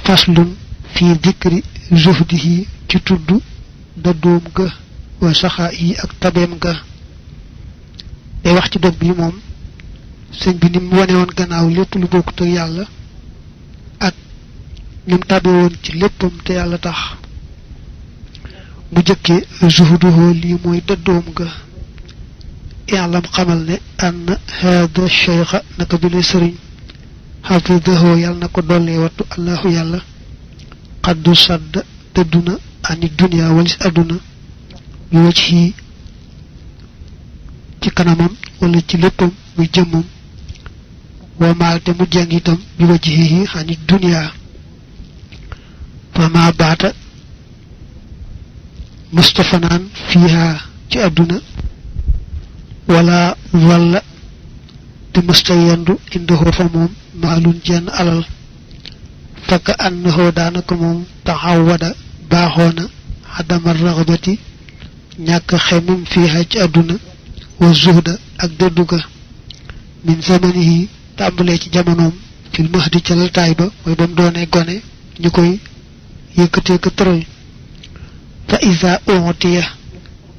faslun fi dikri zuhdihi ci tuddu daddoom ga wa saxaa'i ak tabeem ga day wax ci dog bi moom sëñ bi ni mu wone woon gannaaw lépp lu bokkut ak yàlla ak ni mu tabe woon ci léppam te yàlla tax mu jëkkee zuhduhu lii mooy daddoom ga i'lam xamal ne ann haada cheikha naka bi le sëriñ xafidahu yàlla na ko dollee wattu allahu yàlla xaddu sadd dëdduna ani dunya walis adduna bi wajhi ci kanamam wala ci léppam muy jëmmam wa maal te mu jàng itam bi wajhihi ani dunya fa ma baata mustafanaan fiiha ci adduna wala walla te musta yendu indahu fa moom maalun jenn alal fakka annahu daanaka moom taxawada baaxoona xadama raxabati ñàkk xemum fiiha ci àdduna wa zuhda ak dëdduga min zamanihi tàmbalee ci jamonoom fil mahdi ca laltaay ba mooy ba mu doonee gone ñu koy yëkkatee ko tëral fa isa utiya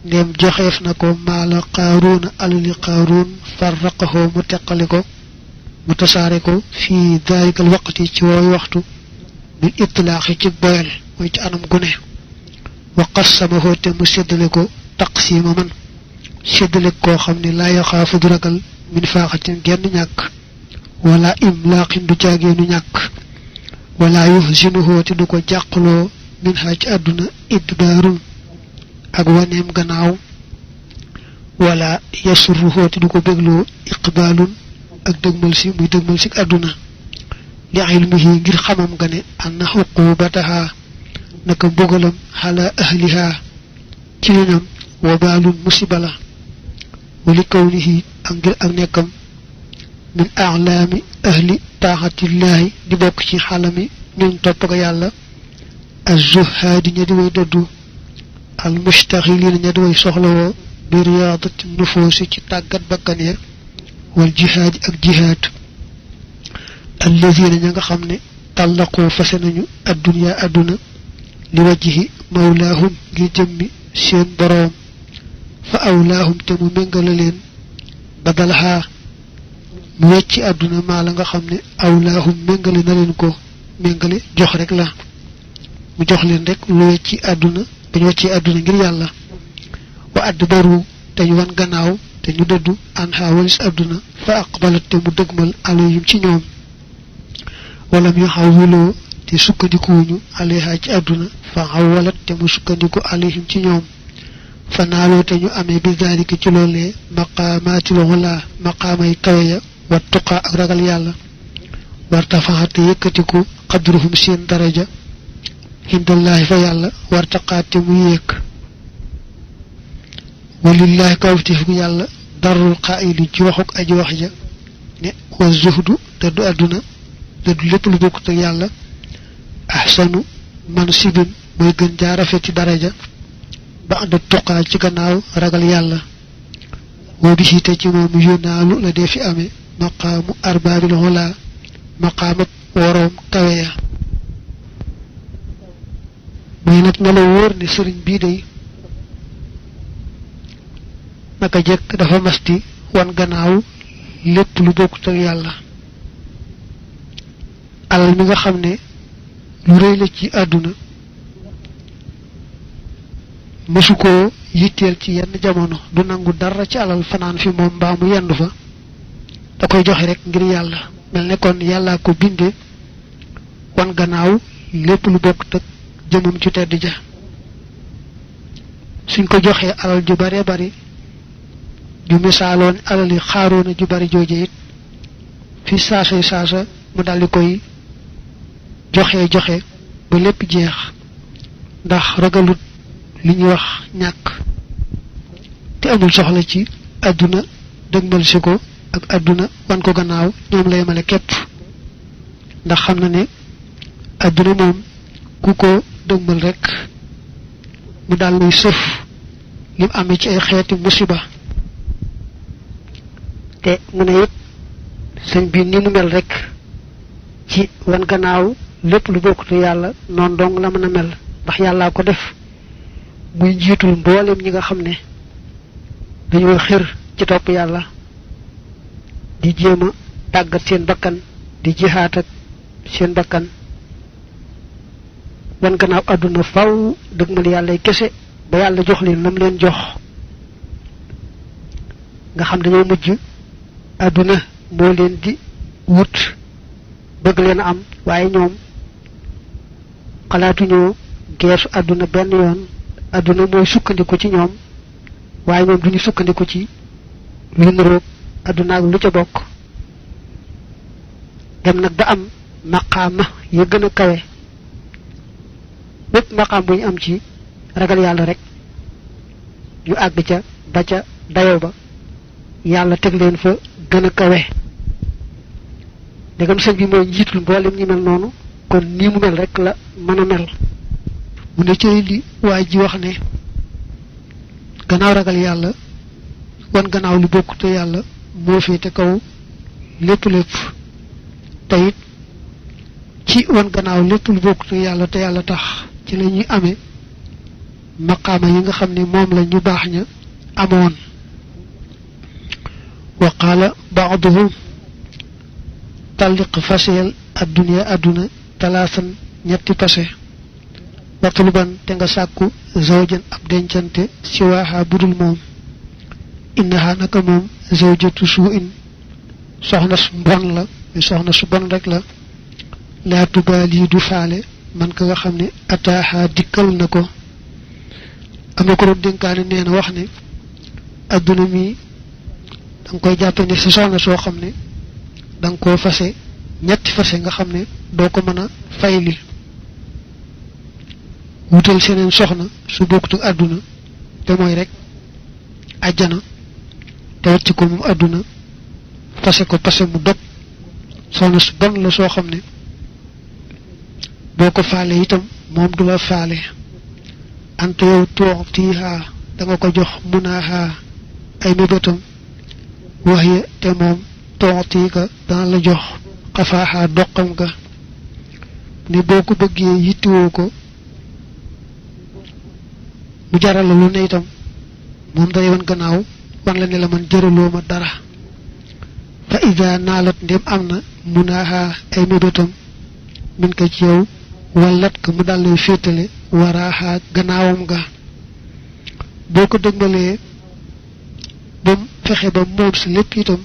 ndem joxeef na ko maala qaaruuna alali qaaruun farraqahoo mu teqale ko mu tasaare ko fii daalikal waqti ci wooy waxtu bil itlaaxi ci boyal mooy ci anam gune wa qassamahoo te mu séddale ko taqsiima man séddale koo xam ne laa yaxaafu du ragal min faaxatin genn ñàkk wala imlaaqin du caageenu ñàkk wala yuhsinuhoo te du ko jàqloo min haa ci àdduna idbaarun ak waneem gannaaw wala yasurruhoo te du ko bégloo iqbaalun ak dëgmal si muy dëgmal si àdduna li ilmihi ngir xamam nga ne anna xuqubataha naka mbugalam xala ahliha ci ñoñam wa baalun musiba la wali kawnihi ak ngir ak nekkam min alaami ahli taaxatillaahi di bokk ci xalami ñuñ topp ga yàlla azzuhaadi ña di way dëddu al mustaxiliina ña di way soxlawoo bi riyaadati nufoosi ci tàggat bakkan ya wal jihaadi ak jihaad allazina ña nga xam ne tallaqoo fase nañu adduniya adduna li wajhi mawlaahum ngir jëmmi seen boroom fa awlaahum te mu méngale leen badalaha mu wecci adduna maa la nga xam ne awlaahum méngale na leen ko méngale jox rek la mu jox leen rek lu wecci adduna bañ wecci adduna ngir yàlla wa adbaru te ñu wan gannaaw te ñu dëddu an xaawalis adduna fa aqbalat te mu dëgmal alayhim ci ñoom walam yu xawwiloo te sukkandikuwuñu alayha ci àdduna fa xawwalat te mu sukkandiku alayhim ci ñoom fa naaloo te ñu amee bi daalika ci loolee maqaamaatil xulaa maqaamay kawe ya wa tuqaa ak ragal yàlla wartafaxa te yëkkatiku qadruhum seen daraja hindallaahi fa yàlla wartaqaa te mu yéeg walillaahi kawtifu yàlla darul qaayili ci waxuk aji wax ja ne wa zuhdu te du àdduna dëddu lépp lu bokkut ak yàlla ahsanu mansibin mooy gën jaa rafet ci daraja ba ànd tuqaa ci gannaaw ragal yàlla woo bi te ci moom yónnaalu la dee fi amee maqaamu arbaabil xulaa maqaamat woroom kawe ya mooy nag na la wóor ne sëriñ bii day naka jekk dafa masti wan gannaaw lépp lu bokkut ak yàlla alal mi nga xam ne lu rëy la ci àdduna mësu koo yitteel ci yenn jamono du nangu dara ci alal fanaan fi moom mbaa mu yendu fa da koy joxe rek ngir yàlla mel ne kon yàllaa ko binde wan gannaaw lépp lu bokk tëg jëmam ci tedd ja suñ ko joxee alal ju bare bari ju misaaloon alal yi xaaroona ju bari jooje it fi saasa mu daldi koy joxe ba lépp jeex ndax ragalut li ñuy wax ñàkk te amul soxla ci àdduna dëgmal si ko ak àdduna wan ko gannaaw ñoom la yemale képp ndax xam na ne àdduna moom ku ko dëgmal rek mu daal luy sëf lim amee ci ay xeeti musiba te mu ne it sëñ bi ni mu mel rek ci wan gannaaw lépp lu bokkut yàlla noonu dong la mën a mel ndax yàllaa ko def muy njiitul mboolem ñi nga xam ne dañoo xër ci topp yàlla di jéem a tàggat seen bakkan di jihaat ak seen bakkan wan gannaaw àdduna faw dëgmal yàlla kese ba yàlla jox leen lam leen jox nga xam dañoo mujj àdduna moo leen di wut bëgg leen a am waaye ñoom xalaatuñoo geesu àdduna benn yoon àdduna mooy sukkandiku ci ñoom waaye ñoom duñu sukkandiku ci lu niroog àdduna ak lu ca bokk dem nag ba am maqaama ya gën a kawe bépp maqaam bu ñu am ci ragal yàlla rek ñu àgg ca ba ca dayo ba yàlla teg leen fa gën a kawe ndegam sëñ bi mooy njiitul mboolem ñi mel noonu kon nii mu mel rek la mën a mel mu ne cëy li waa ji wax ne gannaaw ragal yàlla wan gannaaw lu bokkute yàlla moo féete kaw lépp te it ci wan gannaaw lépp lu bokkute yàlla te yàlla tax ci la ñuy amee maqaama yi nga xam ne moom la ñu baax ña amoon wa qaala baaduhum talliq faseel addunya àdduna talaasan ñetti pase watluban te nga sàkku zawjan ab dencante siwaaha budul moom innaha naka moom zawjatu suu'in soxna su mbon la mi soxna su bon rek la laa tubaali du faale man ka nga xam ne ataaha dikkal na ko am na ko doon dénkaane nee na wax ne adduna mi da nga koy jàppe ne sa soxna soo xam ne da nga koo fase ñetti fase nga xam ne doo ko mën a fayli wutal seneen soxna su bokkut ak àdduna te mooy rek àjjana te wàcc ko moom àdduna fase ko pase mu dog soxna su bon la soo xam ne boo ko faale itam moom du la faale ante yow tuutiha da nga ko jox munaaha ay mébétam wax ya te moom tuutika dana la jox xafaaha doqam ga ni boo ko bëggee yittiwoo ko mu jaral la lu ne itam moom day wan gannaaw wan la ne la man jëraloo ma dara fa ida naalat ndem am na munaaha ay mébétam min ko ci yow wallat ka mu dal lay féetale waraaha gannaawam ga boo ko dëgmalee ba mu fexe ba moom si lépp itam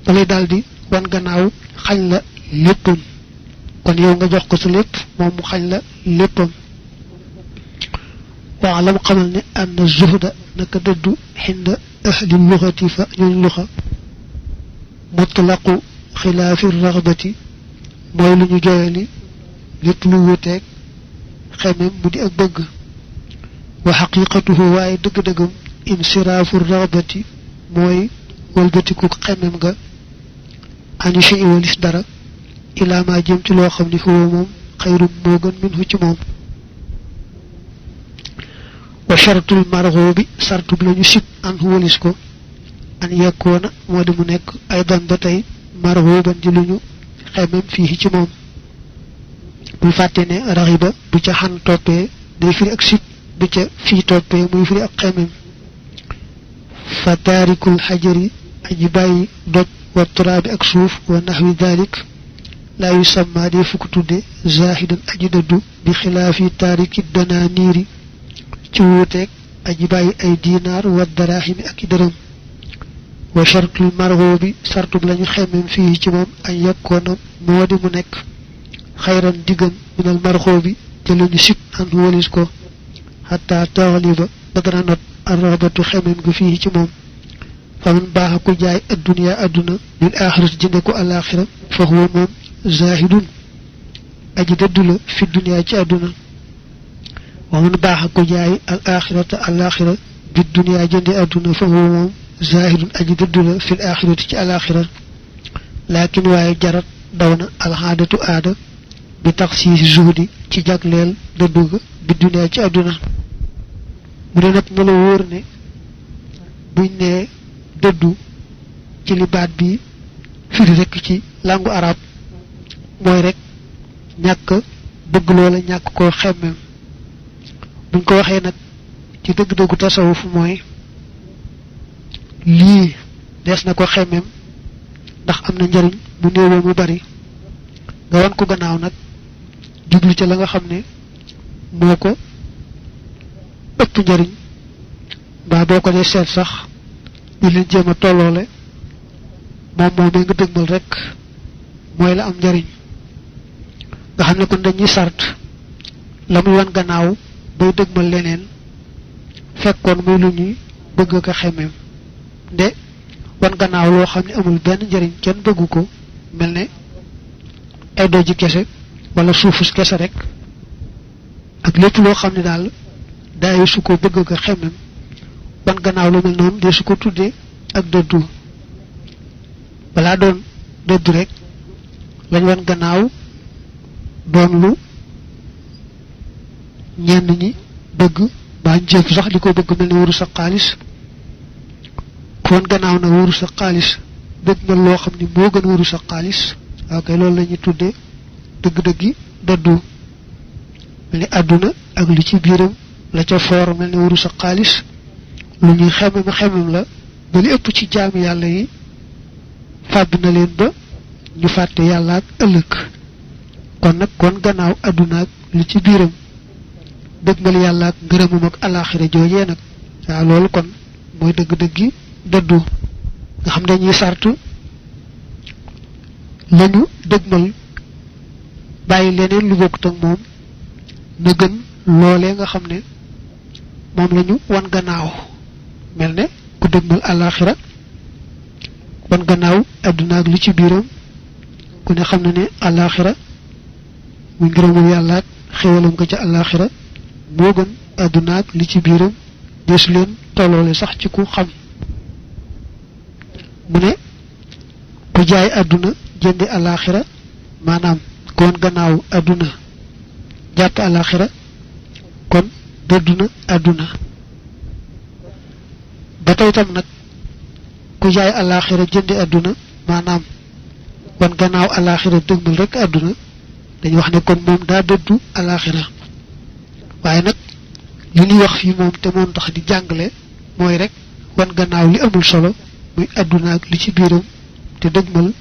da lay daldi wan gannaaw xañ la léppam kon yow nga jox ko sa lépp moom mu xañ la léppam waalam xamal ne anna zuhda naka dëddu xinda ahli luxati fa ñooñ luxa mutlaqu xilaafi raxbati mooy lu ñu joyali lépp lu wuteeg xemem mu di ak bëgg wa xaqiqatuhu waaye dëgg-dëggam insiraafu raxbati mooy walbatiku xemem ga ani shay walis dara ilaa ma jëm ci loo xam ne huwa moom xayrum moo gën minhu ci moom wa shartul marghubi sartu bi lañu sib an walis ko an yakkoona moo di mu nekk aydan ba tey marghuban di lu ñu xemem fii ci moom bul fàtte ne raxiba bu ca xan toppee day firi ak sib bu ca fii toppee muy firi ak xemem fa taarikul xajari aji bàyyi doj wa turaabi ak suuf wa naxwi dalik laa yusamma dee fukk tudde zaahidan aji dëddu bi xilaafi taariki danaaniiri ci wuuteeg aji bàyyi ay diinaar wa daraahimi ak i dërëm wa shartul marghubi sartub lañu xemmem fii ci moom añ yakkoona moo di mu nekk xayran diggam minal marghubi te lu ñu sib an walis ko xataa taxaliba ba dana not arrabatu xemmem ga fii ci moom fa man baaxa ku jaay adduniya adduna bil aaxirati jënde ko alaaxira fa huwa moom zaahidun aji dëddu la fi duniya ci adduna wa man baaxa ku jaay al aaxirata alaaxira bi duniya jënde adduna fa huwa moom zaahidun aji dëddu la fil aaxirati ci alaaxira laakin waaye jarat daw na alxaadatu aada bi taxsiisi zuhdi ci jagleel dëddu ga bi duniya ci adduna mu ne nag na la wóor ne buñ ne dëddu ci li baat bi firi rekk ci langu arab mooy rek ñàkk bëgg loola ñàkk koo xemmem buñ ko waxee nag ci dëgg-dëggu tasawuf mooy lii des na ko xemmem ndax am na njariñ mu néewoo mu bari nga wan ko gannaaw nag jublu ca la nga xam ne moo ko ëpp njariñ mbaa boo ko dee seet sax di leen jéem a tolloole moom moomee nga dëgmal rek mooy la am njariñ nga xam ne kon dañuy sart la muy wan gannaaw bay dëgmal leneen fekkoon muy lu ñuy bëgg ko xemeem nde wan gannaaw loo xam ne amul benn njariñ kenn bëggu ko mel ne ay doji kese wala suufus kese rek ak lépp loo xam ne daal daayu su ko bëgg ko xemeem wan gannaaw lu mel noonu de su ko tuddee ak dëddu balaa doon dëddu rek lañ wan gannaaw doon lu ñenn ñi bëgg baa njëkk sax di ko bëgg mel ne wuru sa xaalis ku wan gannaaw nag wuru sa xaalis bëgg nga loo xam ni moo gën wuru sa xaalis ok loolu la ñuy tuddee dëgg-dëggi dëddu mel ni àdduna ak li ci biiram la ca foor mel ne wuru sa xaalis lu ñuy xemem la ba li ëpp ci jaami yàlla yi fàbbi na leen ba ñu fàtte yàlla ak ëllëg kon nag kon gannaaw àdduna ak li ci biiram dëgmal yàlla ak ngërëmam ak alaaxira joojee nag waaw loolu kon mooy dëgg-dëggi dëddu nga xam dañuy sartu lañu dëgmal bàyyi leneen lu bokkut ak moom na gën loolee nga xam ne moom lañu wan gannaaw mel ne ku dëgmal alaaxira wan gannaaw àdduna ak li ci biiram ku ne xam na ne alaaxira muy ngërëmul yàlla ak xéwalam ko ca alaaxira moo gën àdduna ak li ci biiram deesu leen tolloole sax ci ku xam mu ne ku jaay àdduna jëndi alaaxira maanaam ku wan gannaaw àdduna jàpp alaaxira kon dëddu na àdduna ba tey tam nag ku jaay alaaxira jëndi àdduna maanaam wan gannaaw alaaxira dëgmal rek àdduna dañu wax ne kon moom daa dëddu alaaxira waaye nag li ñuy wax fii moom te moom tax di jàngale mooy rek wan gannaaw li amul solo muy àdduna ak li ci biiram te dëgmal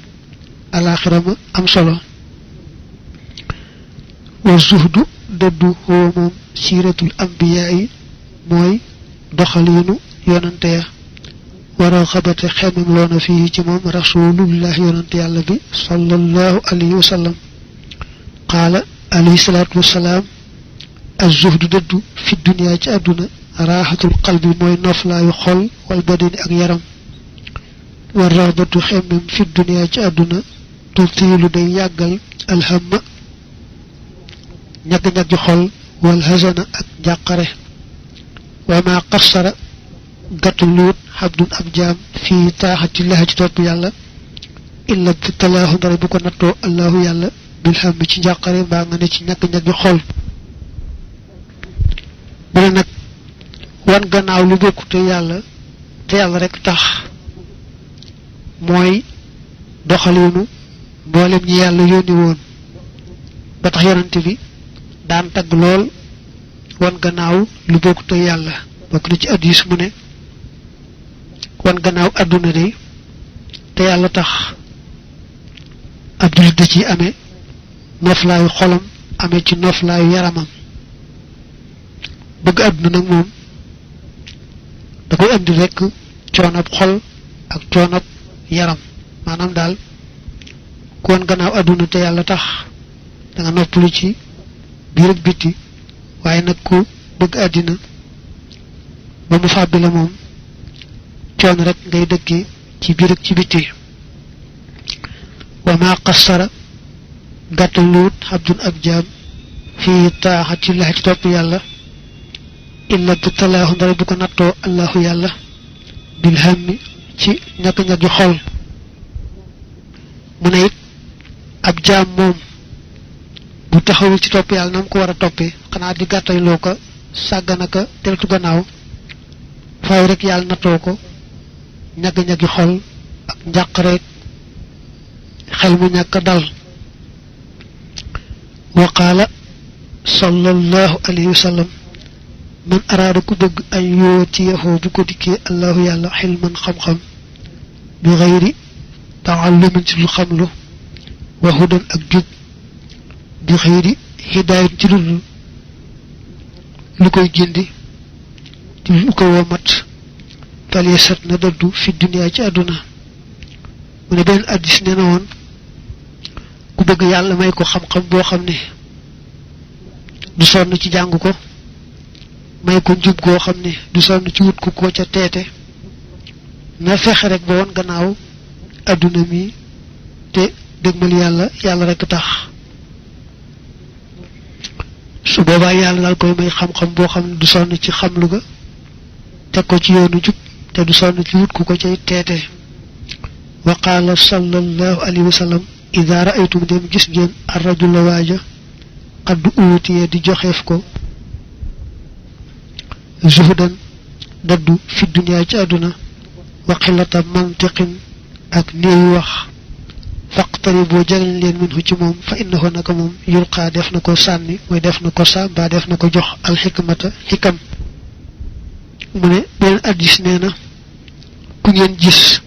alaaxira ma am solo wa zuhdu dëddu huwa moom siiratul ambiyaa yi mooy doxaliinu yonante ya wara xabate xemem loona fii ci moom rasulullah yonante yàlla bi sallallahu alayhi wa sallam qaala alayhi salaatu wasalaam az-zuhdu dëddu fi dunya ci àdduna raaxatul qalbi mooy noflaayu xol wal badani ak yaram war raxbatu xemmem fi dunya ci àdduna tutiilu day yàggal alhamma ñagg-ñaggi xol wal hazana ak njàqare wa ma qassara gàttul luut xabdun ab jaam fii taaxatillahi ci topp yàlla illa btalaahu ndara bu ko nattoo allahu yàlla bil hammi ci njàqare mbaa nga ne ci ñagg-ñaggi xol mu ne nag wan gannaaw lu bokku te yàlla rek tax mooy doxaliinu mboolem ñi yàlla yónni woon ba tax yonante bi daan tagg lool wan gannaaw lu bokku te yàlla bokk na ci hadiis mu ne wan gannaaw àdduna de te yàlla tax ab jullit da ci amee noflaayu xolam amee ci noflaayu yaramam bëgg àdduna nag moom da koy andi rekk coonab xol ak coonab yaram maanaam daal ku wan gannaaw àdduna te yàlla tax da nga noppalu ci biir ak bitti waaye nag ku bëgg àddina ba mu fàbbi la moom coon rek ngay dëkkee ci biir ak ci bitti wa ma qassara gàttal luut xabdun ab jaam fii taaxatillahi ci topp yàlla illa btalaahu ndara bu ko nattoo allahu yàlla bil hammi ci ñagg-ñaggi xol mu ne it ab jaam moom bu taxawul ci topp yàlla na mu ko war a toppee xanaa di gàttay loo ko sàgganaka deltu gannaaw faaw rek yàlla nattoo ko ñagg-ñaggi xol ak njàqareeg xel mu ñàkk dal wa qaala sallallahu alayhi wa sallam man araada ku bëgg ay yootiyahu bu ko dikkee allahu yàlla xilman xam-xam bi xayri taallumin ci lu xamlu wa hudan ak jub bi xayri hidaayat ci lu koy gindi ci lu ko womat fale sat na dëddu fi duniyaa ci àdduna mu ne benn addis nee na woon ku bëgg yàlla may ko xam-xam boo xam ne du sonn ci jàng ko may ko njub goo xam ne du sonn ci wut ko ca teete na fexe rek ba woon gannaaw àdduna mi te dégmal yàlla rek tax su boobaa yàlla daal koy may xam-xam boo xam ne du sonn ci xamlu ga teg ko ci yoonu jub te du sonn ci wut ku ko cay teete wa qaala sallallahu alayhi wa sallam ida raaytum dem gis ngeen arrajula waaja qad uutiye di joxeef ko zuhdan daddu fi dunya ci àdduna wa xilata mantiqin ak néewi wax faqtari boo jagañ leen minhu ci moom fa innahu naka moom yulqaa def na ko sànni mooy def na ko sa mbaa def na ko jox alxikmata xikam mu ne beneen addis nee na ku ngeen gis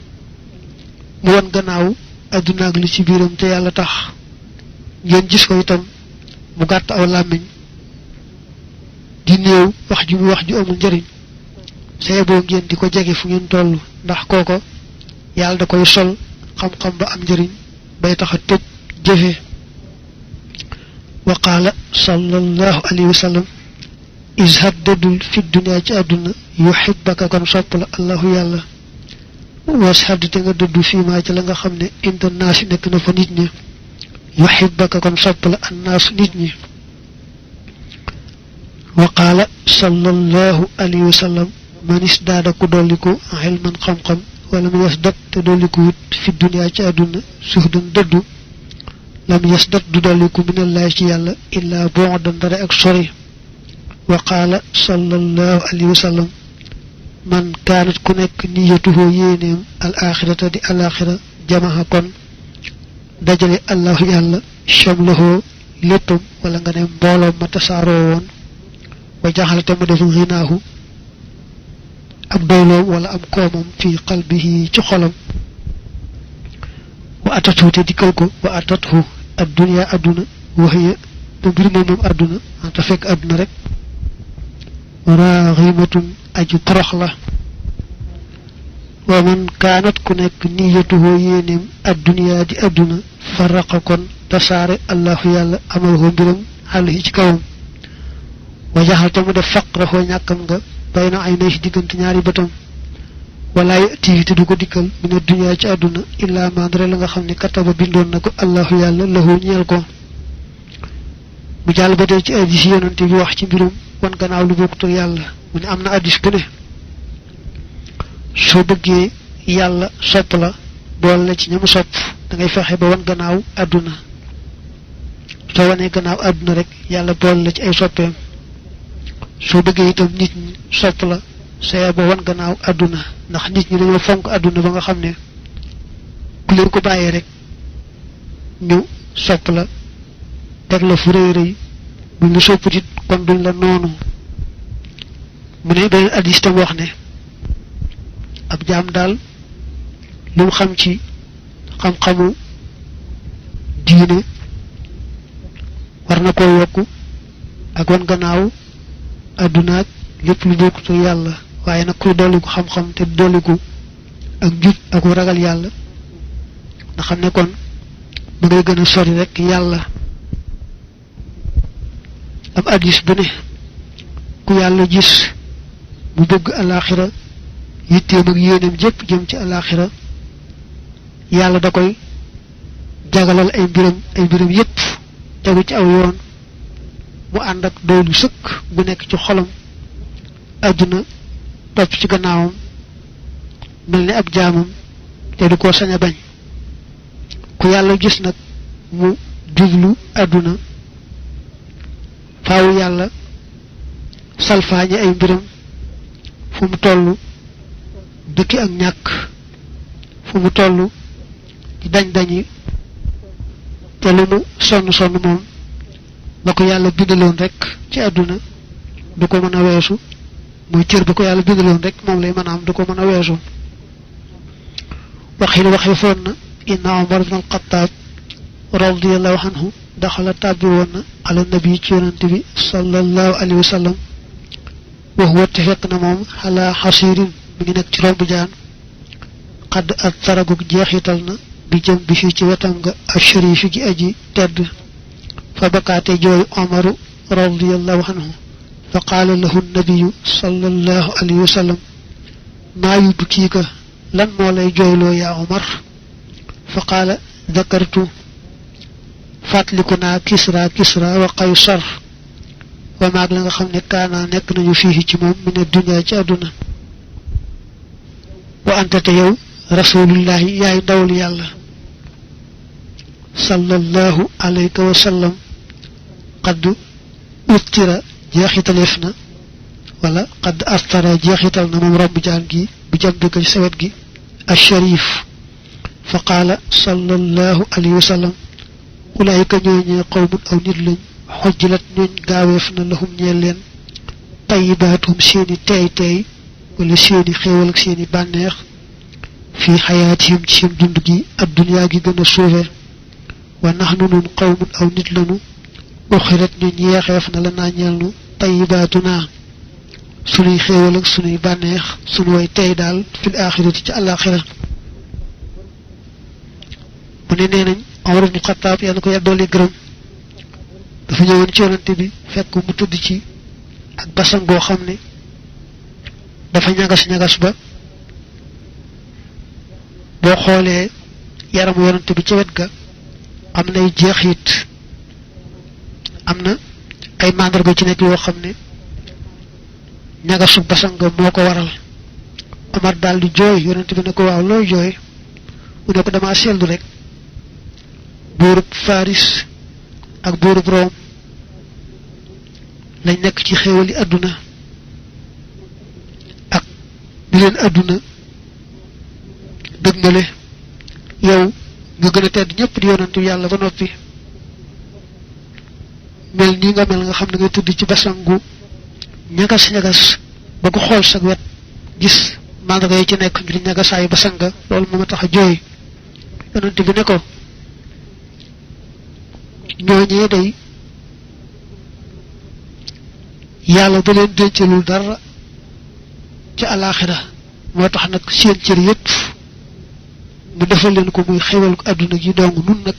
mu won gannaaw àdduna ak li ci biiram te yàlla tax ngeen gis ko itam mu gàtt aw làmmiñ di néew wax ju amul njëriñ saye boo ngeen di ko jege fu ngeen toll ndax kooko yàlla da koy sol xam-xam ba am njëriñ bay tax a tëj jëfe wa qaala sallallahu alayhi wa sallam izhad dëddul fi dunya ci àdduna yuhibbaka kon sopp la allahu yàlla washad te nga dëddu fii maa ci la nga xam ne inda naasi nekk na fa nit ñi yuhibbaka kon sopp la annaas nit ñi wa qaala sallallahu alayhi wa sallam man isdaada ku dolliku xilman xam-xam lam yasdat te dolliku wut fi dunya ci àdduna suhdan dëddu lam yasdat du dolliku minallahi ci yàlla illaa bu'dan dara ak sori wa qaala sallallahu alayhi wa sallam man kaanat ku nekk niyatuhu yéeneem al axirata di alaxira jamaha kon dajale allahu yàlla shamlahu léppam wala nga ne mbooloom ma tasaaroo woon wa jaxalate mu def xinaahu ab doyloom wala am koomam fi qalbihi ci xolam wa atatu te dikkal ko wa atatu ad dunya adduna waxiya te mbir moom adduna anta fekk adduna rek raaximatun aji torox la wa man kaanat ku nekk niyatuhu yéeneem addunya di adduna faraqa kon tasaare allahu yàlla amalahu mbiram alayhi ci kawam wa jaxal te mu def faqrahu ñàkkam nga bayna ay nay diggante ñaari bëtam wala yati te du ko dikkal min addunya ci adduna illa ma dara la nga xam ne kataba bindoon na ko allahu yàlla lahu ñeel ko mu jàll ba tey ci addis yonante bi wax ci mbirum wan gannaaw lu bokkut ak yàlla mu ne am na addis bu ne soo bëggee yàlla sopp la boole la ci ñamu sopp da ngay fexe ba wan gannaaw adduna soo wanee gannaaw adduna rek yàlla boole la ci ay soppeem soo bëggee itam nit ñi sopp la saya ba wan gannaaw adduna ndax nit ñi dañoo fonk adduna ba nga xam ne ku leen ko bàyyee rek ñu sopp la teg la fu rëy rëy buñ la sopputit kon duñ la noonu mu ne beneen addis tam wax ne ab jaam daal lu mu xam ci xam-xamu diine war na koo yokku ak wan gannaaw addunaak lépp lu bokkut ak yàlla waaye nag kuy dolliku xam-xam te dolliku ak jub ak ragal yàlla nga xam ne kon ba ngay gën a sori rek yàlla ab addis bu ne ku yàlla gis mu bëgg alaxira yitteem ak yéeneem jëpp jëm ci alaxira yàlla da koy jagalal ay mbiram yépp tegu ci aw yoon mu ànd ak doylu sëkk bu nekk ci xolam àdduna topp ci gannaawam mel ni ab jaamam te du ko sañ a bañ ku yàlla gis nag mu jublu àdduna faaw yàlla salfaañe ay mbiram fu mu toll dëkki ak ñàkk fu mu toll di dañ-dañi te lu mu sonn moom la ko yàlla bindaloon rek ci àdduna du ko mën a weesu muy cër ba ko yàlla bindaloon rek moom lay mën a am du ko mën a weesu waxee foon na inna Umar ibn al-Khattab radiyallahu anhu daxala tàbbi woon na ala nabi ci yonante bi sallallahu alayhi wa sallam wa huwa te fekk na moom xalaa xasirin mi ngi nekk ci romb jaan xadd ak faragug jeexital na bi jëm bi fii ci wetam nga ak sharifi gi aji tedd fa bakaate jooy Umaru radiyallahu anhu fa qaala lahu nabiyu sallallahu alayhi wa sallam maa yubkiika lan moo lay jooyloo yaa Umar fa qaala dakartu fàttaliku naa kisra wa qaysar wa maag la nga xam ne kaana nekk nañu fii ci moom min dunya ci àdduna wa anta te yow rasulullahi yaay ndawul yàlla sallallahu alayka wa sallam qad uttira jeexitaleef na wala qad astara jeexital na moom romb jaan gi bi jam bi ko ci sawet gi asharif fa qaala sallallahu alayhi wa sallam ulaayika ñooñee qawmun aw nit lañ xojjilat ñooñ gaaweef na lahum ñeel leen tayibaatuhum seeni teey wala seeni xéewal ak seeni bànneex fii xayaatihim ci seen dund gi adduniyaa gi gën a suufe wa naxnu nun qawmun aw nit lañu uxirat ñooñ yeexeef na la naa ñeel nu tayibaatuna sunuy xéewal ak sunuy bànneex sunu way tey daal fil axirati ci àllaaxira mu ne nee nañ Umar ibn Xattaab yàlla ko yàlla doole gërëm dafa ñëwoon ci yonante bi fekk mu tëdd ci ak basang boo xam ne dafa ñagas ba boo xoolee yaramu yonante bi ci wet ga am nay jeexit am na ay màndarga ci nekk yoo xam ne ñagasu basang ga moo ko waral Omar daal di jooy yonante bi ne ko waaw looy jooy mu ne ko dama seetlu rek buurub Faris ak buurub Room lañ nekk ci xéewali àdduna ak bi leen àdduna dëgmale yow nga gën a tedd ñëpp di yonantu yàlla ba noppi mel nii nga mel nga xam ne ngay tudd ci basangu ñagas ba ko xool sa wet gis mandarga yi ci nekk ngir ñagasaayu basanga loolu moo ma tax a jooy yonante bi ne ko ñooñee day yàlla da leen dencalul dara ci alaaxira moo tax nag seen cër yépp mu defal leen ko muy xewal ko àdduna gi dong nun nag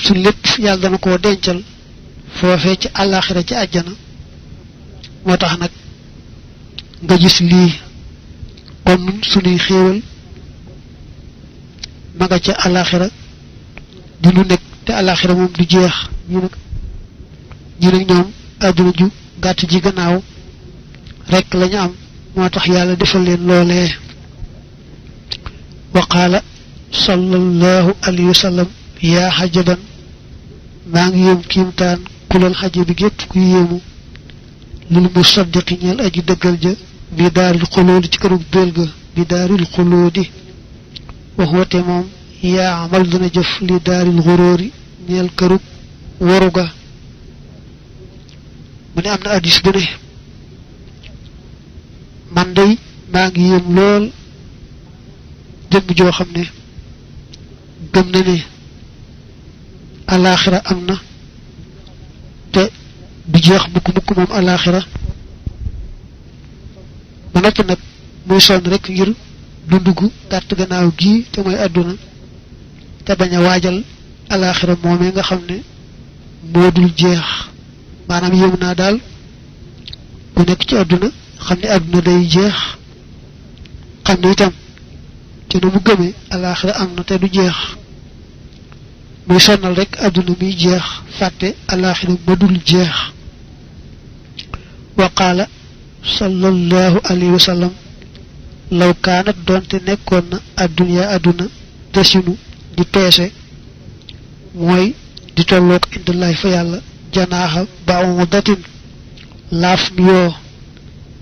suñ lépp yàlla dana koo dencal foofee ci alaaxira ci àjjana moo tax nag nga gis lii kon nun suñuy xéewal ma nga ca alaaxira di lu nekk te alaaxira moom du jeex ñu nag ñoom àdduna ju gàtt ji gannaaw rekk lañu am moo tax yàlla defal leen loolee wa qaala sallallahu alayhi wa sallam yaa xajaban maa ngi yéem kiimtaan kulal xaja bi gépp ku yéemu lil musaddiqi ñeel aji dëggal ja bi daaril xulóodi ci kërug béel ga bi daaril xulóodi wax wate moom yaa amal dana jëf li daaril xuróori ñeel kërug waru ga mu ne am na addis bu ne man day maa ngi yéem lool jëmm joo xam ne gëm na ne alaaxira am na te du jeex mukk moom alaaxira ba noppi nag muy sonn rek ngir dundu gu gàtt gannaaw gii te mooy àdduna te bañ a waajal alaaxira moomee nga xam ne moo dul jeex maanaam yéem naa daal ku nekk ci àdduna xam ne àdduna day jeex xam ne itam te nu mu gëmee alaaxira am na te du jeex muy sonnal rek àdduna muy jeex fàtte alaaxira ma dul jeex wa qaala sallallahu alayhi wa sallam law kaanat doonte nekkoon na adduna àdduna desinu di peese mooy di tolloog indillaay fa yàlla janaaxa ba'udatin laaf mi yoo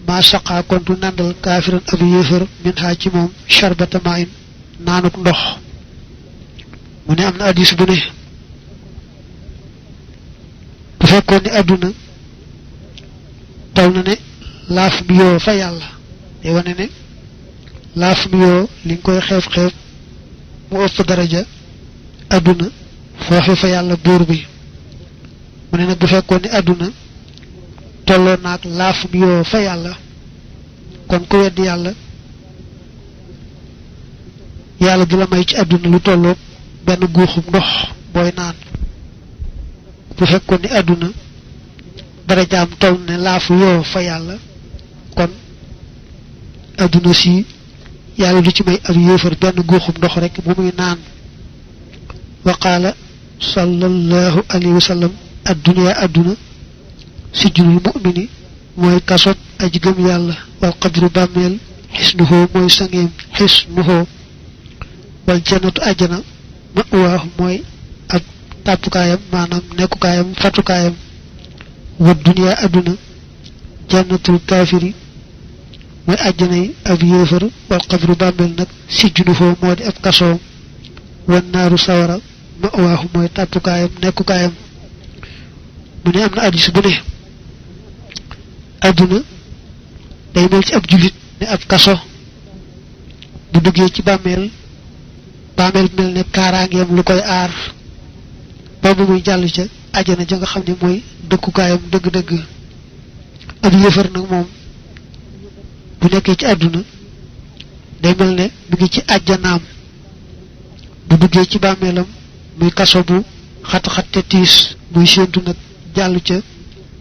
maa saqaa kon du nandal kaafiran ab yéefar min xaa ci moom charbata maayin naanuk ndox mu ne am na addis bu ne bu fekkoon ne àdduna taw na ne laaf mi yoo fa yàlla day wane ne laaf mi yoo li nga koy xeeb mu ëpp daraja àdduna foofe fa yàlla buur bi mu ne nag bu fekkoon ne àdduna tolloo naag laaf mi yoo fa yàlla kon ku weddi yàlla du la may ci àdduna lu tolloog benn guuxum ndox booy naan bu fekkoon ne àdduna darajaam toll ne laafu yoo fa yàlla kon àdduna si yàlla du ci may ab yéefar benn guuxum ndox rek bu muy naan wa qaala sallallahu alayhi wa sallam addunya àdduna sijnul mu'mini mooy kasob aji gëm yàlla wal qabru bàmmeel xisnuhoo mooy sangeem xisnuhoo wal jannatu ajjana ma'waahu mooy ab tàppukaayam maanaam nekkukaayam fatukaayam wa dunya àdduna jannatul kaafiri mooy àjjana yi ab yéefar wal qabru bàmmeel nag sijnuhoo moo di ab kasoom wan naaru sawara ma'waahu mooy tàppukaayam nekkukaayam mu ne am na hadiis bu ne àdduna day mel ci ab jullit ne ab kaso bu duggee ci bàmmeel mel ne kaaraangeem lu koy aar ba bu muy jàll ca ajana ja nga xam ne mooy dëkkukaayam dëgg-dëgg ab yéefar nag moom bu nekkee ci àdduna day mel ne mu ngi ci àjjanaam bu duggee ci bàmmeelam muy kaso bu xat-xat te tiis muy séentu nag jàll ca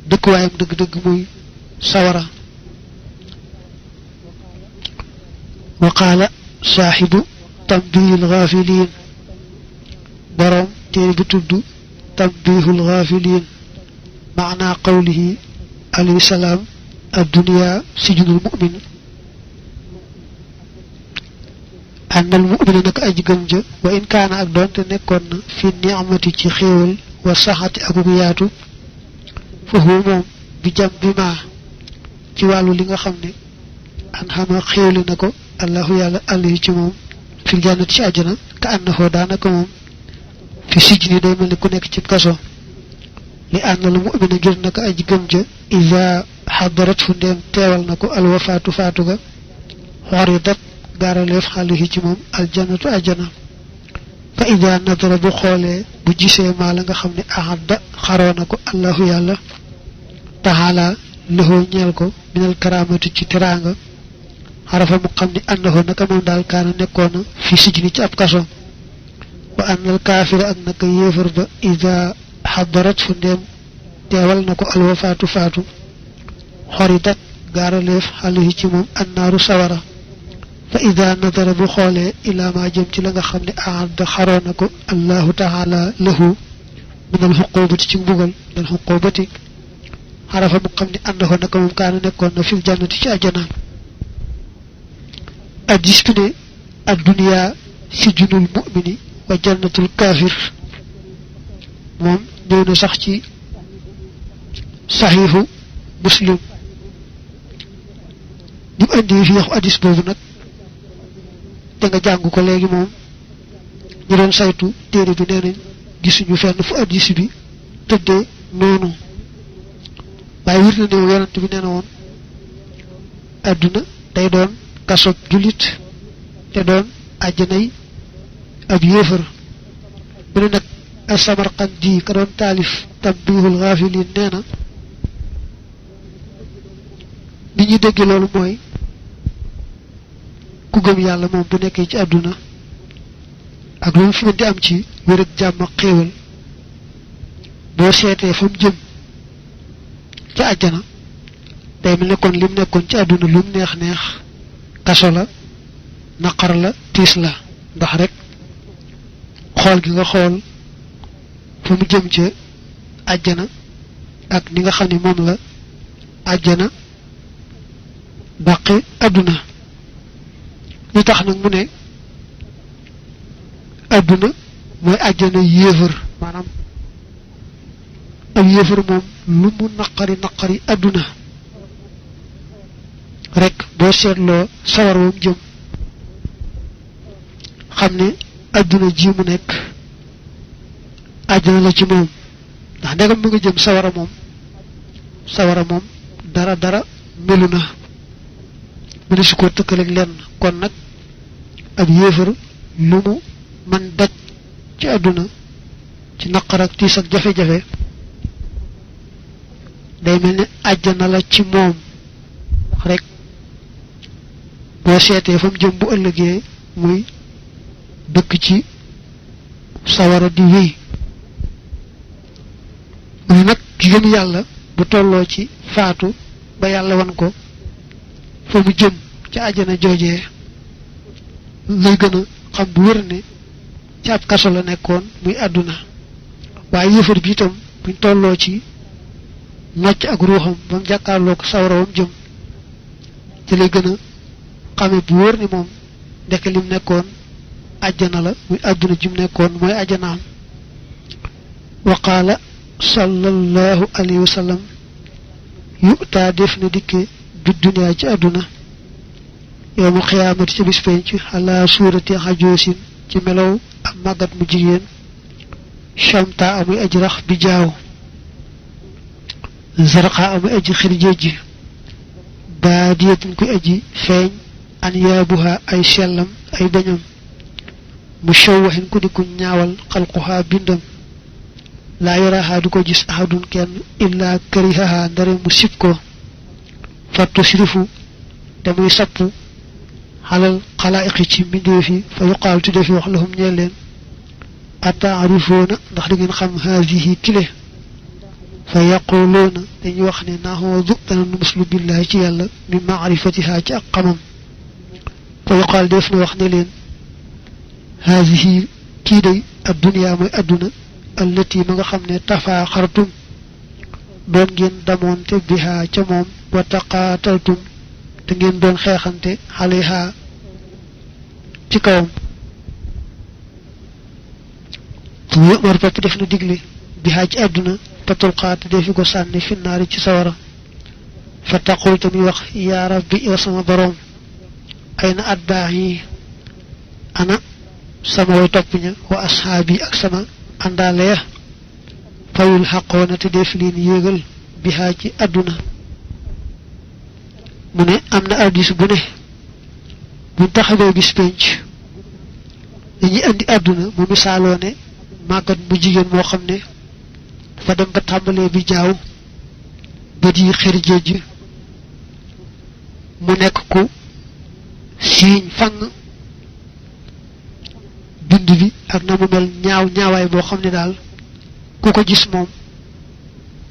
dëkkuwaayam dëgg-dëgg muy sawara wa qaala saaxibu tambihil gaafiliin boroom téere bi tudd tambihul gaafiliin maanaa qawlihi alayhi salaam addunya sijnul mu'min annal mu'mina naka aji gëm ja wa in kaana ak doonte nekkoon na fi ni'mati ci xéewal wa saxati akuk yaatu fa huwa moom bi jam bi maa ci wàllu li nga xam ne an xama xéewli na ko allahu yàlla alayhi ci moom fil jannati ci àjjana ka annahu daanaka moom fi sijni day mel ni ku nekk ci kaso li annal mu'mina ngir naka aji gëm ja iza xadarat fu ndeem teewal na ko alwafaatu faatu ga xoridat gaaraleef xaalihi ci moom aljannatu àjjana fa ida nadara bu xoolee bu gisee maa la nga xam ne ahadda xaroo na ko allahu yàlla taxaala lëxoo ñeel ko minal karaamati ci teraanga xarafa mu xam ne annahu naka moom daal kaana nekkoon na fi sijni ci ab kaso wa annal kaafira ak naka yéefar ba ida xadarat fu ndeem teewal na ko alwafaatu faatu xoridat gaaraleef xaalihi ci moom annaaru sawara fa ida nadara bu xoolee ilaa ma jëm ci la nga xam ne ahadda xaroo na ko allahu taala lahu min al xuqubati ci mbugal dal xuqubati xarafa mu xam ne àndaxoo naka moom kaana nekkoon na fil jannati ci àjjana addis bi ne addunya sijnul mu'mini wa jannatul kaafir moom ñëw na sax ci saxiixu muslim ñu indi fi wax addis boobu nag te nga jàng ko léegi moom ñu doon saytu téere bi nee nañ gisuñu fenn fu addis bi tëddee noonu waaye wir na ne yonent bi nee na woon àdduna day doon kasob jullit te doon àjjanay ab yéefar mu ne nag as-Samarqandi ka doon taalif tambihul gaafiliin nee na ni ñuy dégg loolu mooy ku gëm yàlla moom bu nekkee ci àdduna ak lu mu fi mën di am ci wér ak jàmm ak xéewal boo seetee fa mu jëm ca àjjana day mel ne kon lim nekkoon ci àdduna lu mu neex neex kaso la naqar la tiis la ndax rek xool gi nga xool fa mu jëm ca àjjana ak ni nga xam ne moom la àjjana dàqe àdduna li tax nag mu ne àdduna mooy àjjana yéefar maanaam ab yéefar moom lu mu naqari àdduna rek boo seetloo sawar wam jëm xam ne àdduna ji mu nekk àjjana la ci moom ndax ndegam mu nga jëm sawara moom dara melu na mu ne su ko tëkkaleeg lenn kon nag ab yéefar lu mu man daj ci àdduna ci naqar ak tiis ak jafe-jafe day mel ne àjjana la ci moom rek boo seetee fa mu jëm bu ëllëgee muy dëkk ci sawara di wéy muy nag ki gëm yàlla bu tolloo ci faatu ba yàlla wan ko fa mu jëm ci àjjana joojee lay gën a xam bu wér ne ci ab kaso la nekkoon muy àdduna waaye yëfar bi itam buñ tolloo ci nocc ak ruuxam ba mu jàkkaarloo ko sawara wam jëm ci lay gën a xame bu wóor ni moom ndeke lim nekkoon àjjana la muy àdduna jim nekkoon mooy àjjanaam wa qaala sallallahu alayhi wa sallam yu'taa def na dikke bi duniyaa ci àdduna yowmal xiyaamati ci bis penc ala suurati xajoosin ci melow ak màggat mu jigéen chamta amuy aji rax bi jaaw zarqa amuy aji xirjéej ji baadiyatin kuy aji feeñ an yaabuha ay sellam ay bañam mu shawwahin ku di ku ñaawal xalquha bindam laa yaraha du ko gis ahadun kenn illaa karihaha ndare mu sib ko fattu sirifu te muy sapp xalal xalaa'iqi ci mbindeef yi fa yuqaal tu defi wax lahum ñeel leen ataarifoona ndax da ngeen xam haadihi kile fa yaquluuna dañuy wax ne naxoodu dana nu muslu billahi ci yàlla min maarifatiha ci ak xamam fa yuqaal def na wax ne leen haadihi kii day ad dunya mooy adduna allati ma nga xam ne tafaaxartum doon ngeen damoonte biha ca moom wa taqaataltum te ngeen doon xeexante xaleha ci kawam fu yëmar topp def na digle biha ci àdduna patul xaat defi ko sànni finnaari ci sawara fa taqul te muy wax yaa rabbi yow sama boroom ay na at baax yi ana sama way topp ña wa ashaabi ak sama àndaale ya fayul xaqoona te def leen yéegal biha ci àdduna mu ne am na addis bu ne buñ taxawee bis penc dañuy andi àdduna mu misaaloo ne màggat mu jigéen moo xam ne dafa dem ba tàmbalee bi jaaw ba di xër jéej mu nekk ku siiñ fang bind bi ak na mu mel ñaawaay boo xam ne daal ku ko gis moom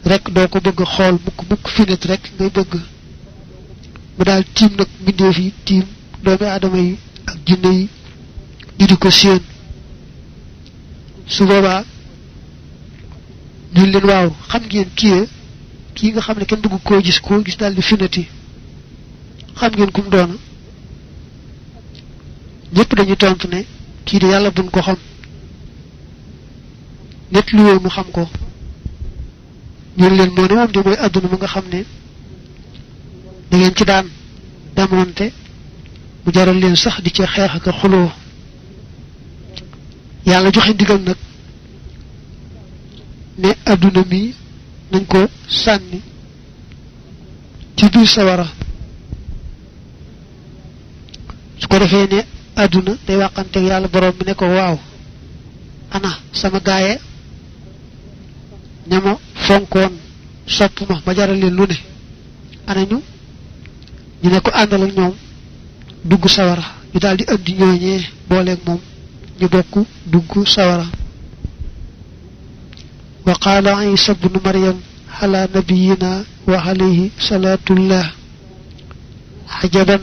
rek doo ko bëgg xool mukk finit rek ngay bëgg mu daal tiim nag mbindeef yi tiim doomi aadama yi ak jinne yi di ko séen su boobaa ñu leen waaw xam ngeen kii nga xam ne kenn bëgg koo gis daal di finati xam ngeen kum doona ñëpp dañuy tontu ne kii de yàlla buñ ko xam nit lu wéy mu xam ko ñu leen moo ne moom de mooy àdduna mu nga xam ne da ngeen ci daan damonte mu jaral leen sax di ca xeex ak xuloo yàlla joxe ndigal nag ne àdduna mi nañ ko sànni ci biir sawara su ko defee ne àdduna day wàqanteeg yàlla borom bi ne ko waaw ana sama gaaye ñama fonkoon sopp ma jaral leen lu ne ana ñu ne ko àndal ak ñoom dugg sawara ñu daal di andi ñooñee booleeg moom ñu bokk dugg sawara wa qaala isa bnu maryam ala nabiyina wa alayhi salaatullah xajaban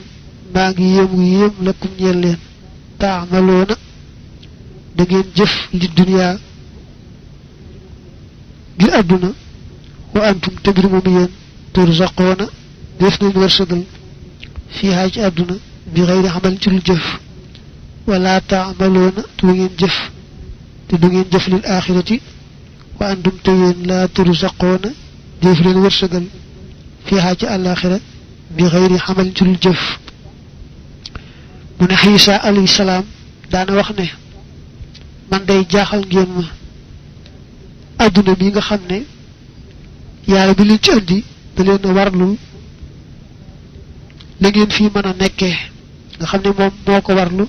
maa ngi yéem lakum ñeel leen taamaloona da ngeen jëf li duniyaa ngir àdduna wa antum te mbir moom yéen turzaqoona def nañ wërsëgal fiihaa ci àdduna bi xëyri xamal ci lu jëf wala taamaloona te du ngeen jëf lil axirati wa antum te yéen laa turzaqoona def leen wërsëgal fiihaa ci àllaaxira bi xëyri xamal ci lu jëf mu ne Xiisa alayhi salaam daana wax ne man day jaaxal ngeen ma adduna mi nga xam ne yàlla bi leen ci andi da leen a warlu la ngeen fii mën a nekkee nga xam ne moom moo ko warlu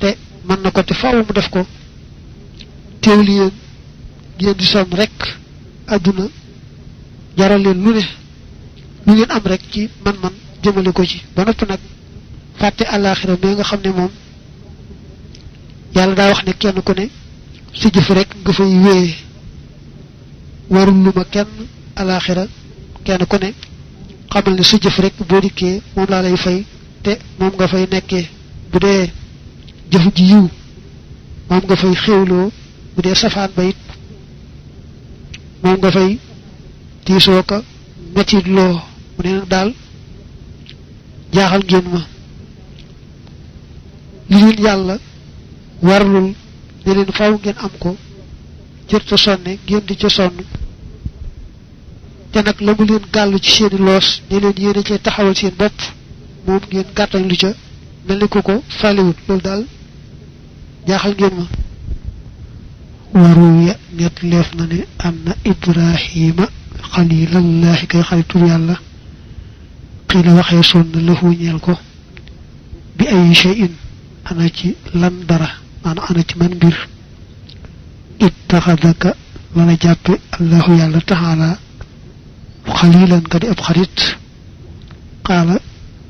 te mën na ko te faaw mu def ko teewul yéen ngeen di sonn rek adduna jaral leen lu ne lu ngeen am rek ci man-man jëmale ko ci ba noppi nag fàtte àllaaxira mais nga xam ne moom yàlla daa wax ne kenn ku ne si jëf rek nga fay wéyee warul lu ma kenn àllaaxira kenn ku ne xamal ne sa jëf rek boo dikkee moom laa lay fay te moom nga fay nekkee bu dee jëf ji yiw moom nga fay xéwloo bu dee safaan ba it moom nga fay tiisoo ka metit loo mu ne nag daal jaaxal ngeen ma li leen yàlla warlul ne leen faw ngeen am ko jërta sonne ngeen di ca sonn te nag la mu leen gàllu ci seeni loos ne leen yéene cee taxawal seen bopp moom ngeen gàttal lu ca mel ni ko fàlliwut loolu daal jaaxal ngeen ma waru ya ñett leef na ne am na ibrahima xalilallahi kay xaritur yàlla xii la waxee sonn lahu ñeel ko bi ay shay'in ana ci lan dara maanaam ana ci man mbir ittaxadaka la la jàppe allahu yàlla taxaala xalilan nga di ab xarit qaala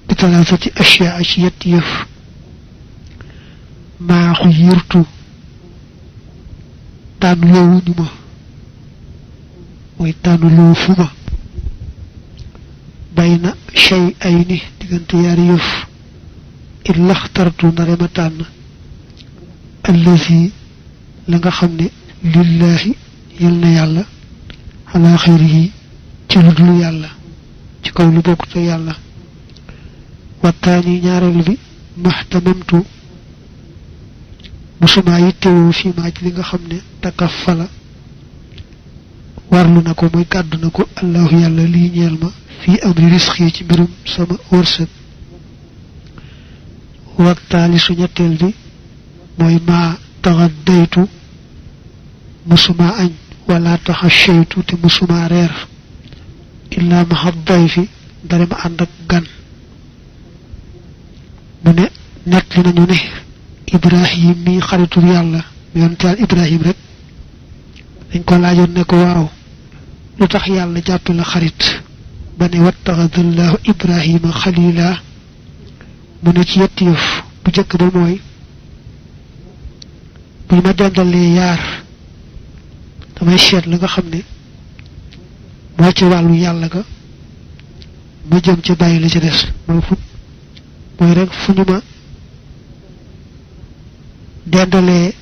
bi talaatati ashyaa ci yetti yëf maa xuyirtu tànn loowuñu ma mooy tànn loo fu ma bayna shay ay ni diggante yaari yëf illa xtartu ndare ma tànn allazi la nga xam ne lillaahi yal na yàlla ala xayrihi ci lu dul yàlla ci kaw lu bokkut ak yàlla wattaani ñaareel bi maxtamamtu musuma yittewoo fii maa ci li nga xam ne takafala warlu na ko mooy gàddu na ko allahu yàlla lii ñeel ma fii amri risqi ci mbirum sama wërsëg wattaali su ñetteel bi mooy maa taxaddaytu musuma añ wala taxashaytu te musuma reer illaa ma xadday fi dara ma ànd ak gan mu ne nett li nañu ne ibrahim mi xaritul yàlla mu yonent yàlla ibrahim rek dañ ko laajoon ne ko waaw lu tax yàlla jàppe la xarit ba ne wattaxadallahu ibrahima xalila mu ne ci yetti yëf bu jëkk ba mooy buñ ma dendalee yaar damay seet la nga xam ne moo ci wàllu yàlla ga ma jëm ca bàyyi la ca des mooy rek fu ñu ma dendalee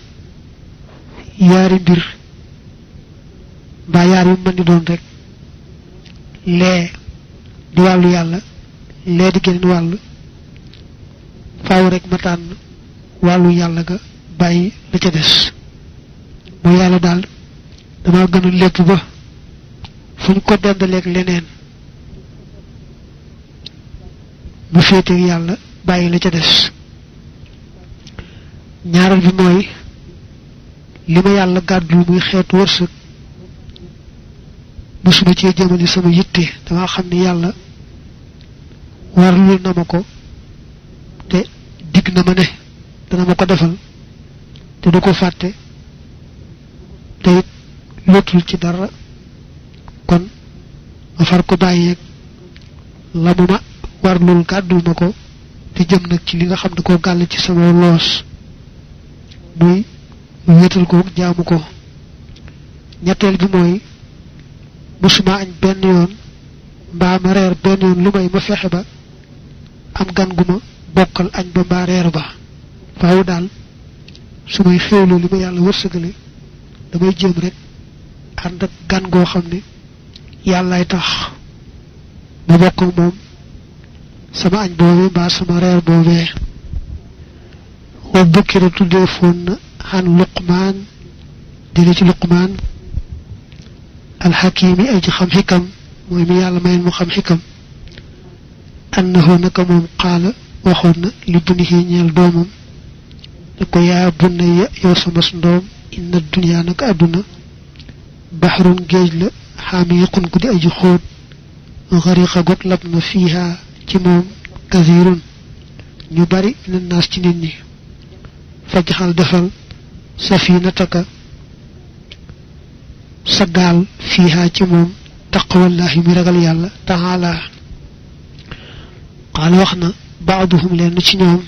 yaari mbir mbaa yaar yu mën di doon rek lee di wàllu yàlla lee di geneen wàll faaw rek ma tànn wàllu yàlla ga bàyyi la ca des mooy yàlla daal dama gën a lépp ba fu ñu ko dendaleeg leneen mu féeteeg yàlla bàyyi la ca des ñaareel bi mooy li ma yàlla gàddul muy xeetu wërsëg musuma cee jëmale sama yitte dama xam ne yàlla warlu na ma ko te digg na ma ne dana ma ko defal te du ko fàtte te it lotul ci dara kon ma far ko bàyyeeg la mu ma warlul gàddul ma ko te jëm nag ci li nga xam ne koo gàll ci sama loos muy wéetal ko jaamu ko ñetteel bi mooy musuma añ benn yoon mbaa ma reer benn yoon lu may ma fexe ba am gan gu ma bokkal añ ba mbaa reer ba faaw daal su may xéewloo li ma yàlla wërsëgale damay jéem rek ànd ak gan goo xam ne yàllaay tax ma bokk ak moom sama añ boobee mbaa sama reer boobee wa bukkira tuddee foon na xan luqmaan jële ci luqmaan alxakimi ay ci xam xikam mooy mi yàlla mayen mu xam xikam annahu naka moom qaala waxoon na li bunihi ñeel doomam ne ko yaa bunayya yow sama ndoom inna dunya naka àdduna bahrun géej la xaamiqun ku di aji xóot xariqa got lab na fiiha ci moom kasirun ñu bari min naas ci nit ñi fajxal defal safinataka sa gaal fiiha ci moom taqwallahi mi ragal yàlla taala qaal wax na baaduhum leen ci ñoom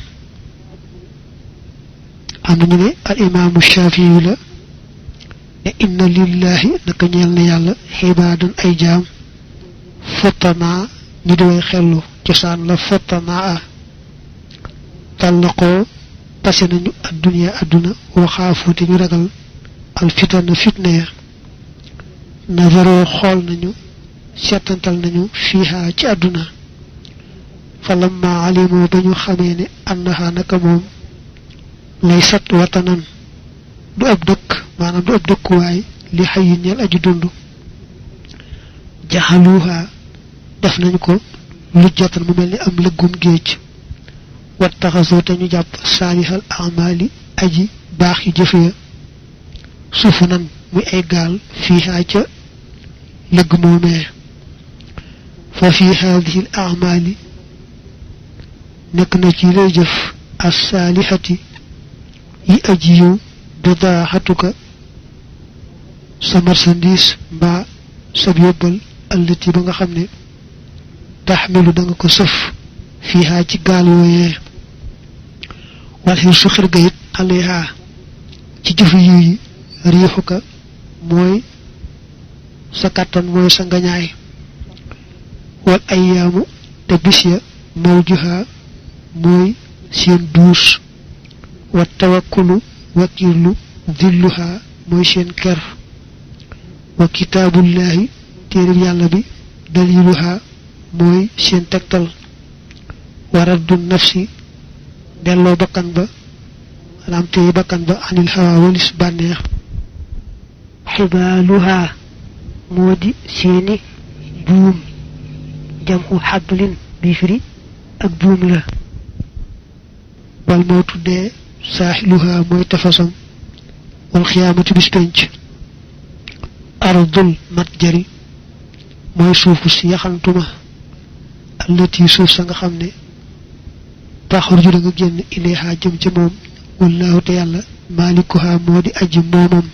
am nañu ne al imaamu shafii la ne inna lillahi naka ñeel na yàlla xibaadan ay jaam fotanaa ñi di way xellu cosaan la fotanaa tàllaqoo pase nañu adduniya adduna waxaafu te ñu ragal alfitana fitna ya nazaroo xool nañu seetantal nañu fiiha ci adduna fa lamma alimoo ba ñu xamee ne annaha naka moom lay sat watanan du ab dëkk maanaam du ab dëkkuwaay li xayin ñeel aji dund jaxaluha def nañu ko lujjatan mu mel ni am lëggum géej wattaxasoo te ñu jàpp saalihal amali aji baax yi jëfe ya sufunan muy ay gaal fiiha ca lëgg moomee fa fi haadihi al amali nekk na ci lay jëf as saalihati yi aji yow bidaaxatuka sa marchandise mbaa sab yóbbal allati ba nga xam ne taxmilu da nga ko sëf fiiha ci gaal yooyee wal xir su xir ga it alayha ci jëf yi riixuka mooy sa kàttan mooy sa ngañaay wal ayyaamu te bis ya mawjuha mooy seen duus wa tawakkulu wakiilu dilluha mooy seen ker wa kitaabullahi téereb yàlla bi daliluha mooy seen tegtal wa raddu nafsi delloo bakkan ba maanaam téye bakkan ba anil hawa walis bànneex xibaaluha moo di seeni buum jamxu xablin bi firi ak buum la wal moo tuddee saaxiluha mooy tefasam wal xiyaamatu bis penc ardul matjari mooy suufu si yaxantuma allati suuf sa nga xam ne taxruju da nga génn ilayha jëm ca moom wallaahu te yàlla maalikuha moo di aji moomam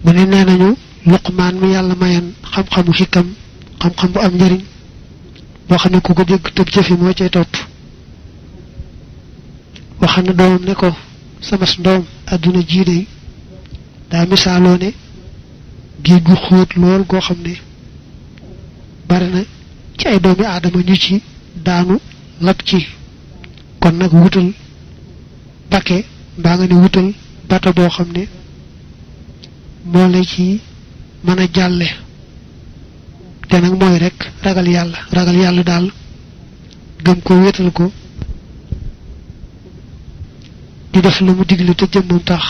mu ne nee nañu luqmaan mi yàlla mayan xam-xamu xikam xam-xam bu am njariñ boo xam ne ku ko dégg tëb jëfi moo cay topp waxam na doomam ne ko samas ndoom àdduna jii day daa misaaloo ne géej gu xóot lool goo xam ne bari na ci ay doomi aadama ñu ci daanu lab ci kon nag wutal bakke mbaa nga ne wutal bato boo xam ne moo la ci mën a jàlle te nag mooy rek ragal yàlla daal gëm ko wéetal ko di def la mu digle te jëmmam tax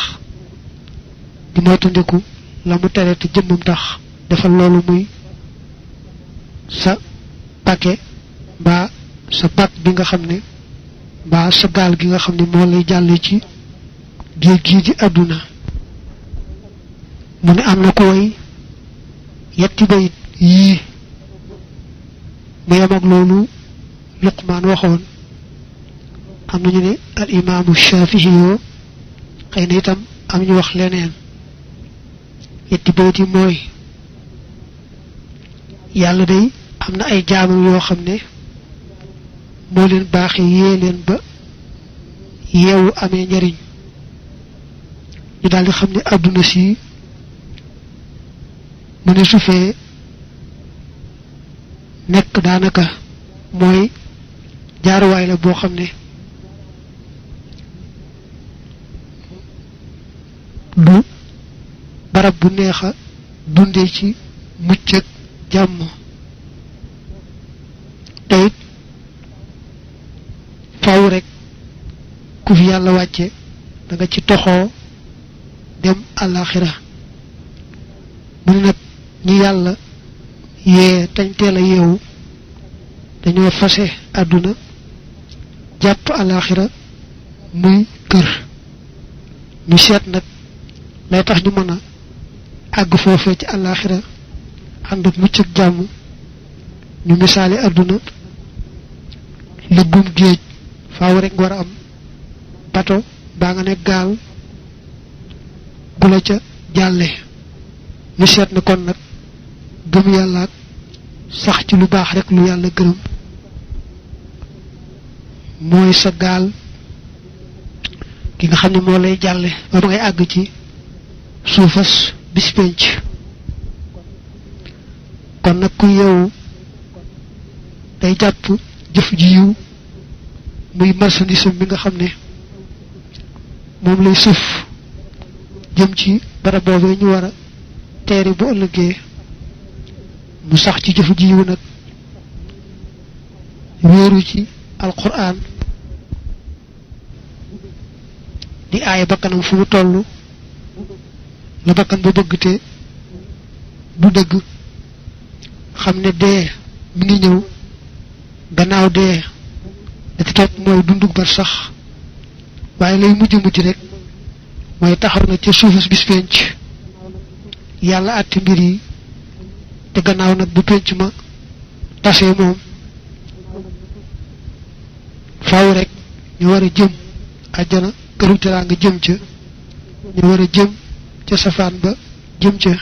di moytandiku la mu tere te jëmmam tax defal loolu muy sa paquet mbaa sa bac bi nga xam ne mbaa sa gaal gi nga xam ne moo lay jàlle ci géej gii di àdduna mu ne am na ko way yetti bayit yii mu yem ak loolu Luqmaan waxoon am nañu ne al imaamu Shafii yoo xëy na itam am ñu wax leneen yetti bayit yi mooy yàlla day am na ay jaamam yoo xam ne moo leen baaxee yee leen ba yeewu amee njariñ ñu daal di xam ne àdduna si mu ne su fee nekk daanaka mooy jaaruwaay la boo xam ne du barab bu neex a dundee ci mucc ak jàmm te it faw rek ku fi yàlla wàcce da nga ci toxoo dem àllaaxira mu ne nag ñi yàlla yee tañ teel a yeewu dañoo fase àdduna jàpp àllaaxira muy kër ñu seet nag lay tax ñu mën a àgg foofee ci àllaaxira ànd ak mucc ak jàmm ñu misaale àdduna liggum géej faaw rek nga war a am bato baa nga ne gaal bu la ca jàlle ñu seet na kon nag gëm yàlla ak sax ci lu baax rek lu yàlla gërëm mooy sa gaal ki nga xam ne moo lay jàlle ba ngay àgg ci suufas bis penc kon nag ku yow day jàpp jëf ji yiw muy marchandise bi nga xam ne moom lay suuf jëm ci barab boobee ñu war a teeri bu ëllëgee mu sax ci jëf ji yiw nag wéeru ci alquran di aaya bakkanam fu mu toll la bakkan ba bëgg te du dëgg xam ne dee mi ngi ñëw gannaaw dee da ci topp mooy dundug bar sax waaye lay mujj rek mooy taxaw na ca suufus bis penc yàlla àtte mbir yi te gannaaw nag bu penc ma tasee moom faaw rek ñu war a jëm àjjana këru teraanga jëm ca ñu war a jëm ca safaan ba jëm ca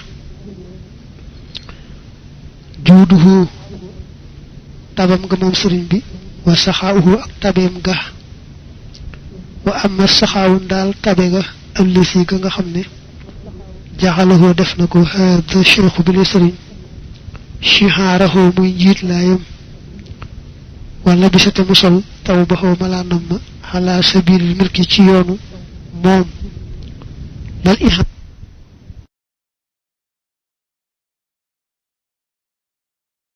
juuduhu tabam nga moom sëriñ bi wa saxaawuhu ak tabeem ga wa amma saxaawun daal tabe ga allisi ga nga xam ne jaxalahoo def na ko haada cheikhu bi la sëriñ chihaarahoo muy njiit laayam wala bisate mu sol taw baxoo malaanam ma xalaa sabiilil milki ci yoonu moom lal iha